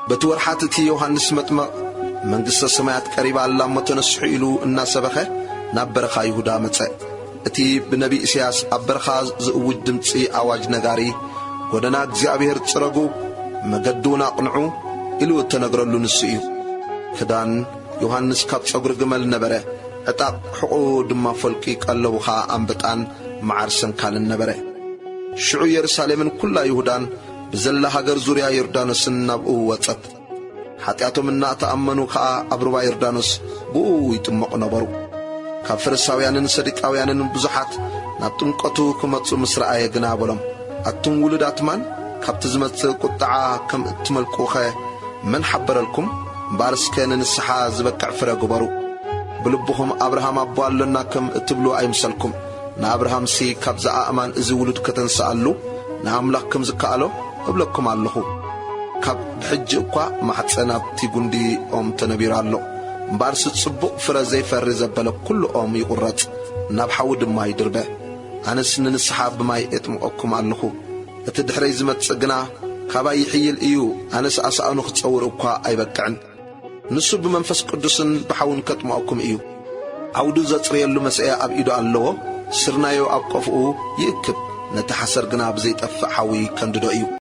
በቲ ወርሓት እቲ ዮሃንስ መጥመቕ፣ "መንግሥተ ሰማያት ቀሪባ ኣላ እሞ ተነስሑ" ኢሉ እናሰበኸ ናብ በረኻ ይሁዳ መጸ። እቲ ብነቢ ኢሳያስ ኣብ በረኻ ዝእውጅ ድምጺ ኣዋጅ ነጋሪ፣ "ጐደና እግዚኣብሔር ጽረጉ፣ መገዱ እውን ኣቕንዑ" ኢሉ እተነግረሉ ንሱ እዩ። ክዳን ዮሃንስ ካብ ጸጉሪ ግመል ነበረ፣ ዕጣቕ ሕቖኡ ድማ ፈልቂ ቀለቡ ኸኣ ኣንበጣን መዓር ሰንካልን ነበረ። ሽዑ የሩሳሌምን ኵላ ይሁዳን ብዘላ ሃገር ዙርያ ዮርዳኖስን ናብኡ ወጸት። ሓጢኣቶም እናተኣመኑ ኸኣ ኣብ ሩባ ዮርዳኖስ ብኡ ይጥመቑ ነበሩ። ካብ ፈሪሳውያንን ሰዱቃውያንን ብዙሓት ናብ ጥምቀቱ ክመጹ ምስ ረኣየ ግና በሎም፣ "ኣቱም ውሉዳት ማን? ካብቲ ዝመጽእ ቁጥዓ ከም እትመልቁኸ መን ሓበረልኩም? እምበኣር እስከ ንንስሓ ዝበቅዕ ፍረ ግበሩ። ብልብኹም ኣብርሃም ኣቦ ኣሎና ከም እትብሉ ኣይምሰልኩም። ንኣብርሃምሲ ካብዚ ኣእማን እዚ ውሉድ ከተንስኣሉ ንኣምላኽ ከም ዝከኣሎ እብለኩም ኣለኹ። ካብ ብሕጂ እኳ ማሕጸን ኣብቲ ጒንዲ ኦም ተነቢሩ ኣሎ። እምበኣርሲ ጽቡቕ ፍረ ዘይፈሪ ዘበለ ኵሉ ኦም ይቑረጽ፣ ናብ ሓዊ ድማ ይድርበ። ኣነስ ንንስሓ ብማይ የጥምቐኩም ኣለኹ። እቲ ድሕረይ ዝመጽእ ግና ካባይ ይሕይል እዩ፣ ኣነስ ኣሳእኑ ክጸውር እኳ ኣይበቅዕን። ንሱ ብመንፈስ ቅዱስን ብሓውን ከጥምቐኩም እዩ። ዓውዱ ዘጽርየሉ መስኤ ኣብ ኢዱ ኣለዎ፣ ስርናዩ ኣብ ቆፍኡ ይእክብ፣ ነቲ ሓሰር ግና ብዘይጠፍእ ሓዊ ከንድዶ እዩ።"